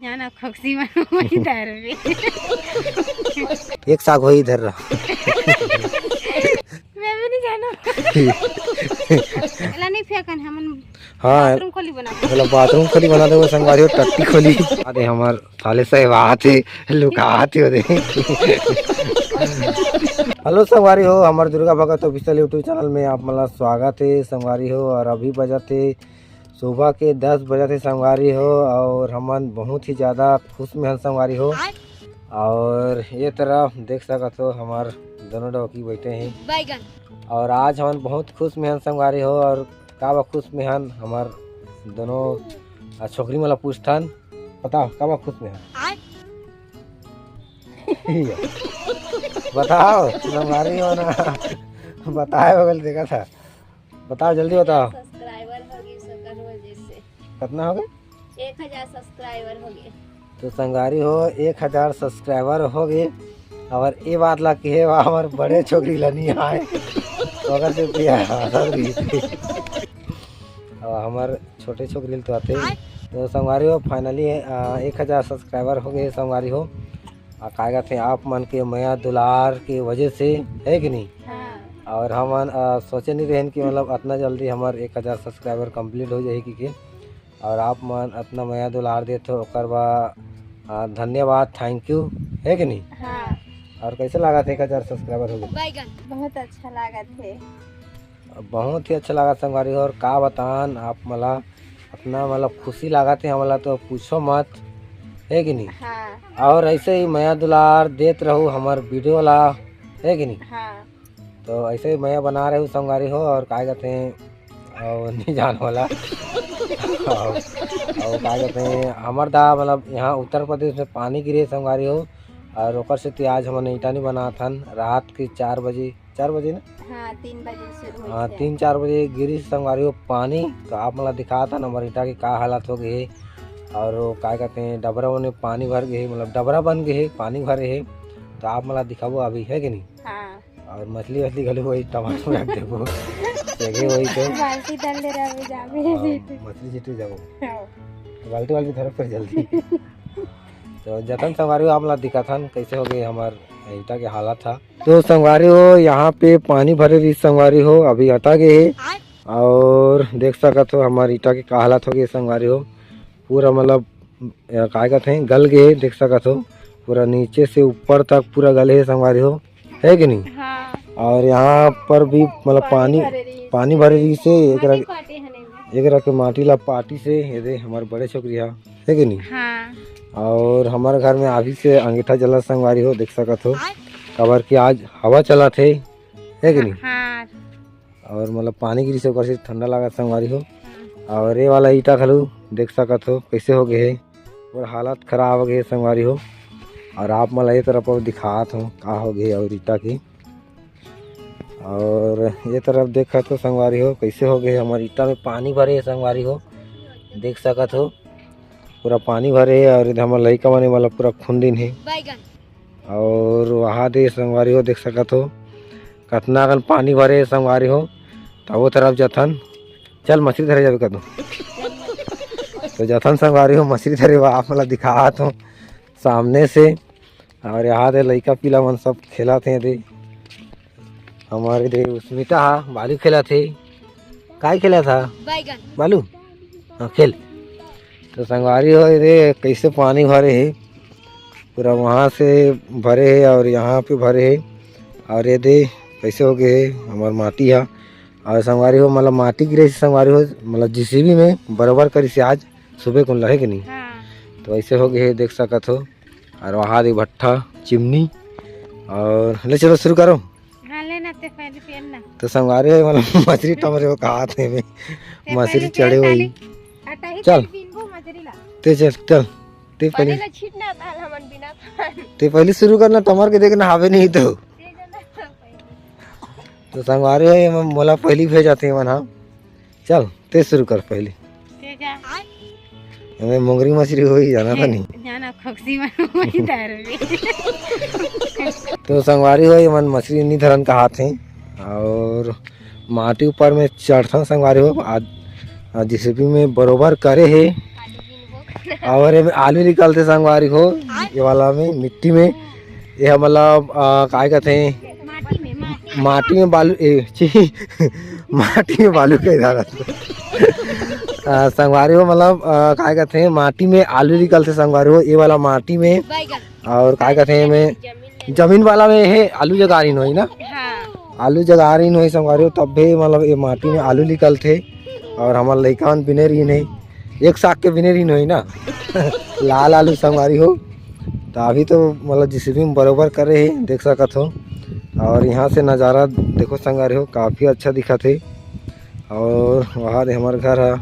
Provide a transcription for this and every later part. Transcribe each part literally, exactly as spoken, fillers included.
जाना खक्सी मन वही दार में। एक साग होई इधर रहा। मैं भी नहीं जाना। एला नहीं फेंकन, हमन हाँ। बाथरूम खोली बना। मतलब बाथरूम खोली बना देबो संगवारी हो, टट्टी खोली। अरे हमार साले साहेब आत हे, लुकात हे ओदे। हेलो संगवारी हो, हमार Durga Bhagat official YouTube channel में आप मन ला स्वागत हे संगवारी हो। और अभी बजत हे सुबह के दस बजत हे संगवारी हो, और हमन बहुत ही ज्यादा खुश में हन संगवारी हो। और ये तरफ देख सकत हो हमार दोनों डौकी बैठे हैं। बैगन। और आज हमन बहुत खुश में हन संगवारी हो। और का बा खुश में हन हमार दोनों, आ, छोकरी मन ला पूछथन, बताओ का बा खुश में हन? आय। बताओ संगवारी हो ना, बताए बगल देखा था। बताओ, जल्दी बताओ। सब्सक्राइबर हो गए, ओकर वजह से। कितना हो गए? एक हजार सब्सक्राइबर हो गए। तो संगवारी हो, एक हजार सब्सक्राइबर हो गए। और ये बात ला कहे, वह हमारे बड़े छोकरी ला नहीं आए, तो अगर से पिया हंसत रही थी। और हमारे छोटे छोकरी तो आते। तो संगवारी हो, फाइनली एक हजार सब्सक्राइबर हो गए संगवारी हो। आ, का कहते हैं, आप मन के मया दुलार के वजह से, है कि नहीं? हाँ। और हमन, आ, सोचे नहीं रहन कि मतलब अतना जल्दी हमार एक हजार सब्सक्राइबर कंप्लीट हो जाही कि, कि। और आप मन अतना मया दुलार देत हो, ओकर बा, आ, धन्यवाद, थैंक यू, है कि नहीं? हाँ। और कैसे लागत हे एक हजार सब्सक्राइबर हो गए? बैगन। बहुत अच्छा लागत हे। बहुत ही अच्छा लागत संगवारी हो, और का बतान आप मन ला, अतना मतलब खुशी लागत हे हमला तो पूछो मत, है कि नहीं? हाँ। और ऐसे ही मया दुलार देत रहू हमार वीडियो ला, है कि नहीं? हाँ। तो ऐसे ही मया बना रहू संगवारी हो, और का कहते हैं, और नहीं जान वाला। और, और का कहते हैं, हमार दा मतलब यहाँ उत्तर प्रदेश में पानी गिरे संगवारी हो, और ओकर सेती आज हमन ईटा नहीं बनात हन। रात के चार बजे, चार बजे ना? हाँ, तीन बजे शुरू होइस हाँ, हे। तीन चार बजे गिरी संगवारी हो पानी, तो आप मन ला दिखात हन हमर ईटा के का हालत हो गए हे। और वो का कहते हैं, डबरा में पानी भर गए हे, मतलब डबरा बन गए हे, पानी भरे हे, तो आप मन ला दिखाबो अभी, है कि नहीं? हाँ। और मछली वछली घलो वही टमाटर रख देबो, जगह वही तो। बाल्टी डाल ले रहा, जाबे और मछली छिटे जाबो। हाँ। बाल्टी वाल्टी धरब पर जल्दी। तो जतन संगवारी हो, आप मन ला दिखाथन कैसे हो गए हमार ईटा के हालत हा। तो संगवारी हो, यहाँ पे पानी भरे रही संगवारी हो, अभी अटा गए हे। और देख सकत हो हमार ईटा के का हालत हो गए संगवारी हो, पूरा मतलब, अ, का कहते हैं, गल गए हे, देख सकत हो पूरा नीचे से ऊपर तक पूरा गले हे संगवारी हो, है कि नहीं? हाँ। और यहाँ पर भी मतलब पानी पानी, भरे रही। पानी भरे रही से एक पानी रख-, पाटे हने में। एक रख के माटी ला पाटी से, ये दे हमारे बड़े छोकरी हा, है कि नहीं? हाँ। और हमारे घर में अभी से अंगीठा जला संगवारी हो, देख सकत हो, काबर कि आज हवा चलत हे, है कि नहीं? हाँ। और मतलब पानी गिरी से ओकर से ठंडा लागत संगवारी हो। हाँ। और ये वाला ईटा घलो देख सकत हो कैसे हो गए हे, और हालत खराब हो गए हे संगवारी हो। और आप मन ला ये तरफ अउ दिखात हो का हो गए हे और ईटा के। और ये तरफ देखत हो संगवारी हो कैसे हो गए हे, हमारे ईटा में पानी भरे हे संगवारी हो, देख सकत हो पूरा पानी भरे हे। और इधर हमर लइका मन मतलब पूरा खुंदिन हे। बैगन। और वहाँ दे संगवारी हो देख सकत हो कतना अकन पानी भरे हे संगवारी हो। तो वो तरफ जथन, चल मछली धरे जाबे कदू। तो जथन संगवारी हो मछली धरे, वो आप मन ला दिखात हो सामने से। और यहाँ दे लइका पीला मन सब खेलत हे दे। हमारे दे उसमिता हा बालू खेलत हे। काय खेलत हा? बैगन। बालू? हाँ, खेल। तो संगवारी हो दे कैसे पानी भरे हे, पूरा वहाँ से भरे हे और यहाँ पे भरे हे। और ये दे कैसे हो गए हे हमार माटी हा। और संगवारी हो मतलब माटी गिरे से संगवारी हो मतलब जेसीबी में बरोबर करी से आज सुबह कुन ला, है कि नहीं? हाँ। तो ऐसे हो गए हे, देख सकत हो। और वहाँ दे भट्ठा चिमनी। और ले चलो शुरू करो। हाँ, लेना ते पहले पेन ना। तो संगवारी हो मतलब मछली टमरे वो कहा थे में ते मछली पहले चढ़े पेन हुई। डाली। आटा ही चल। तेल बीनबो मछली ला। ते चल, चल। ते पहले पहले ला छीटना था, हमन बिना था। ते पहले शुरू करना, टमर के देखना हावे नहीं तो। ते जाना था पहले। तो संगवारी हो ये मन मोला पहली भेज आते हैं मन, हाँ। चल, ते शुरू कर पहले। ते जा। हमें मोंगरी मछली होई, जाना था नहीं। जाना खक्सी मन होई दार में। तो संगवारी हो, ये मन मछली नहीं धरन कहात हे और माटी ऊपर में चढ़थन संगवारी हो। आज, आज जेसीबी में बरोबर करे हे। और ये आलू निकलथे संगवारी हो, ये वाला में मिट्टी में, ये ह मतलब, अ, काय कथे, माटी में, माटी। माटी में बालू, ए, छी, माटी में बालू कह डारत। अ, संगवारी हो, मतलब, अ, काय कथे, माटी में आलू निकलथे संगवारी हो, ये वाला माटी में। बैगन। और काय कथे, एमे जमीन वाला में हे आलू जगारिन होही ना। हाँ। आलू जगारिन होही संगवारी हो, तब भी मतलब ये माटी में आलू निकलथे। और हमर लइका मन बिने रहिन हे, एक साग के बिने रहिन होही ना। लाल आलू संगवारी हो, तो अभी तो मतलब जेसीबी में बरोबर करे हे, देख सकत हो। और यहाँ से नज़ारा देखो संगवारी हो, काफ़ी अच्छा दिखत हे। और वहाँ दे हमर घर ह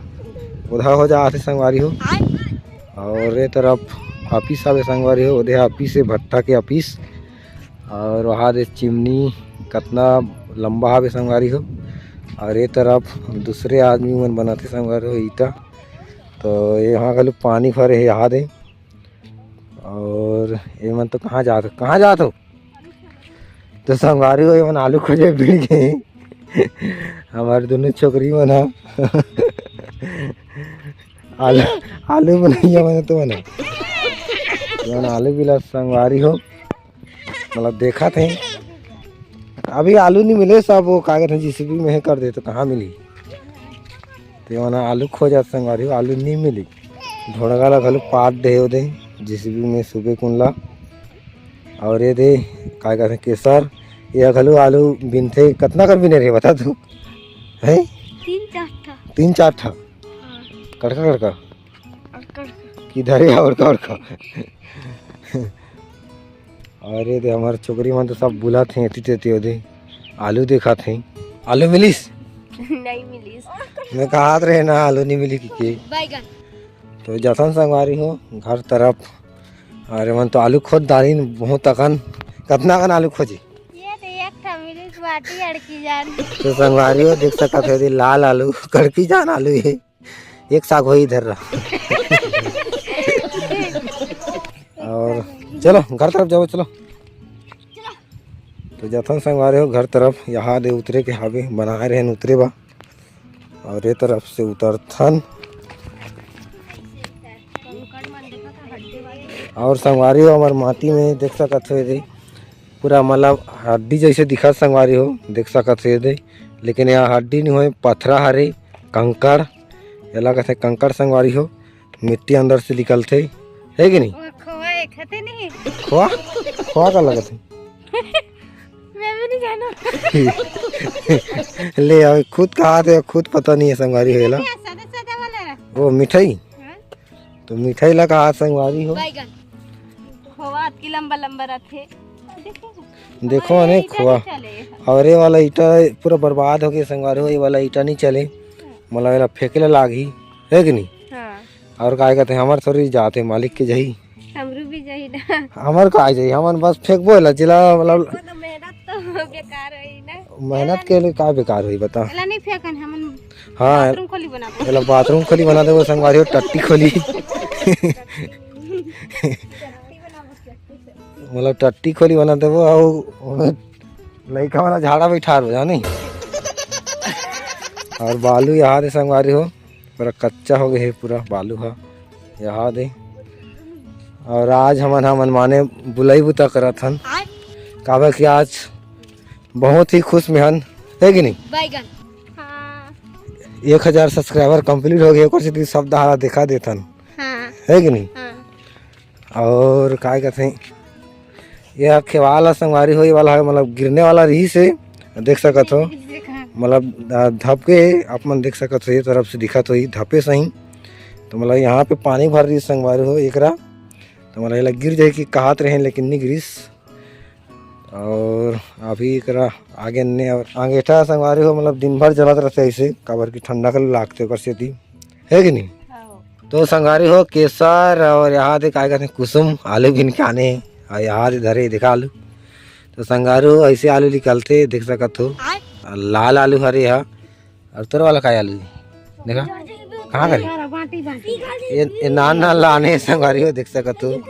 ओधा हो जात हे संगवारी हो। और ये तरफ ऑफिस हवे संगवारी हो, ओदे ऑफिस हे, भट्टा के ऑफिस। और वहाँ दे चिमनी कतना लंबा हवे संगवारी हो। और ये तरफ दूसरे आदमी मन बनाथे संगवारी हो ईटा। तो यहाँ घलो पानी भरे हे, यहाँ दे। और ये मन तो कहाँ जात हो, कहाँ जात हो? तो संगवारी हो, ये मन आलू खोजे भिड़ गे। हमारे दोनों छोकरी मन ह आलू, आलू बनइया मन तो मन ह। ये मन आलू बिला संगवारी हो, मतलब देखत हे। अभी आलू नहीं मिले, सब वो का कहते हैं, जेसीबी में ही कर दे तो कहाँ मिली। तो ये मन आलू खोजत संगवारी हो, आलू नहीं मिली। ढोड़गा ला घलो पाट दे ओदे जेसीबी में सुबे कुन ला। और ये दे काय कहते केसर, ये घलो आलू बिनथे। कतना कर बिने रे बता तू, है? तीन चार ठा। तीन चार ठा। हाँ। कड़का कड़का। और कड़का। किधर है और का, और का? अरे दे, हमर छोकरी मन तो सब बुलत हे, एती तेती ओदे। आलू देखत हे। आलू मिलिस? नहीं मिलिस। मैं कहत रहे ना, आलू नहीं मिली कि के। बैगन। तो जथन संगवारी हो घर तरफ। अरे मन तो आलू खोद डारिन बहुत अकन। कतना अकन आलू खोजी? ये तो एक ठा मिलिस बाटी अड़की जान। तो संगवारी हो देख सकत हो, ये लाल आलू, कड़की जान आलू हे। एक साग होही इधर रहा। और चलो घर तरफ जाओ, चलो। तो जथन संगवारी हो घर तरफ, यहाँ दे उतरे के हावे, बनाए रहन उतरे बा। और ये तरफ से उतरथन। और संगवारी हो हमर माटी में देख सकत हो, ये दे पूरा मतलब हड्डी जैसे दिखत संगवारी हो, देख सकत हो ये दे। लेकिन यहाँ हड्डी नहीं होय, पथरा हरे, कंकड़, एला कथे कंकड़ संगवारी हो। मिट्टी अंदर से निकलथे, है कि नहीं? वो खोआ एक हते नहीं। खोआ? खोआ का लगत है? मैं भी नहीं जानू। ले, अब खुद कहा थे, खुद पता नहीं है संगवारी हो एला। क्या सादा सादा वाला है? वो मिठाई? हाँ। तो मिठाई ला कहा संगवारी हो? बैगन। खोआ अतकी लंबा लंबा रथे। देखो अरे, ने ईटा खोआ। नहीं चले। और ये वाला ईटा पूरा बर्बाद हो गया संगवारी हो, ये वाला ईटा नहीं चले। मतलब एला फेंके ला लागही, है कि नहीं? हाँ। और काय कहते हैं, हमर थोड़ी जात है, मालिक के जाही। हमरू भी जाही ना। हमर का जाही, हमन बस फेंकबो एला, जिला मतलब वो तो मेहनत तो बेकार होई ना। मेहनत के लिए का बेकार होई बता? एला नहीं फेंकन, हमन हाँ। बाथरूम खोली बनाबो। एला बाथरूम खोली बना देबो संगवारी हो, टट्टी खोली। मतलब टट्टी खोली बना देबो, अउ लइका वाला झाड़ा बैठार हो जानी। और बालू यहाँ दे संगवारी हो, पूरा कच्चा हो गए है पूरा बालू हा, यहाँ दे। और आज हमन हा मनमाने बुलाई बुता करत हन, काबर कि आज बहुत ही खुश में हन, है कि नहीं? बैगन। हाँ। एक हजार सब्सक्राइबर कंप्लीट हो गए, ओकर सेती सब दहाड़ा देखा देथन, हाँ। है कि नहीं? हाँ। और काय कहते हैं, ये खेवाला संगवारी हो, ये वाला है, मतलब गिरने वाला रही से, देख सकत हो, देखा। मतलब, आ, धपके आप मन देख सकत हो, ये तरफ से दिखत हो, ये धपे सही। तो मतलब यहाँ पे पानी भर रही संगवारी हो एकरा, तो मतलब एला गिर जाए कि कहत रहे, लेकिन नहीं गिरिस। और अभी एकरा आगे ने और अंगेठा संगवारी हो, मतलब दिन भर जलत रहते ऐसे, काबर कि ठंडा कर लागते ओकर सेती, है कि नहीं? हाँ। तो संगवारी हो, केसर और यहाँ दे काय कहते कुसुम आलू बिन के आने हे, और यहाँ दे धरे देखा आलू। तो संगवारी हो, ऐसे आलू निकलते, देख सकत हो। आय। लाल आलू हरे हा, और तोर वाला काय आलू? देखा, कहाँ करे? बाटी, बाटी। ये, ये नान नान लाने संगवारी हो, देख सकत हो,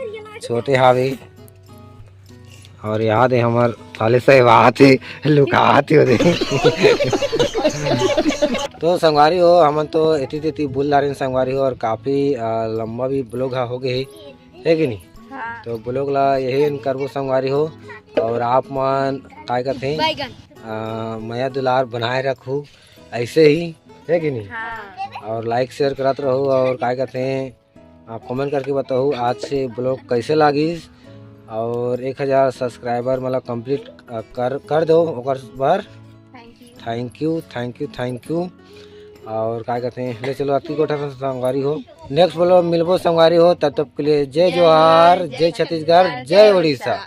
छोटे हावे। और यहाँ दे हमर साले साहेब आत हे, लुकात हे ओदे। तो संगवारी हो, हमन तो एती तेती बोल डारेन संगवारी हो, और काफी अ, लंबा भी ब्लॉग हा हो गए हे, है कि नहीं? हाँ। तो ब्लॉग ला यही end करबो संगवारी हो, और आप मन काय कथे बैगन। अ, मया दुलार बनाए रखू ऐसे ही, है कि नहीं? हाँ। और लाइक शेयर करत रहू, और काय कथे आप कमेंट करके बताओ आज से ब्लॉग कैसे लागिस, और एक हजार सब्सक्राइबर मतलब कंप्लीट कर कर दो ओकर बर। Thank you. Thank you, thank you, thank you. और काय कहते हैं, ले चलो अति कोठा से संगवारी हो, नेक्स्ट ब्लॉग मिलबो संगवारी हो, तब तक के लिए जय जोहार, जय छत्तीसगढ़, जय उड़ीसा।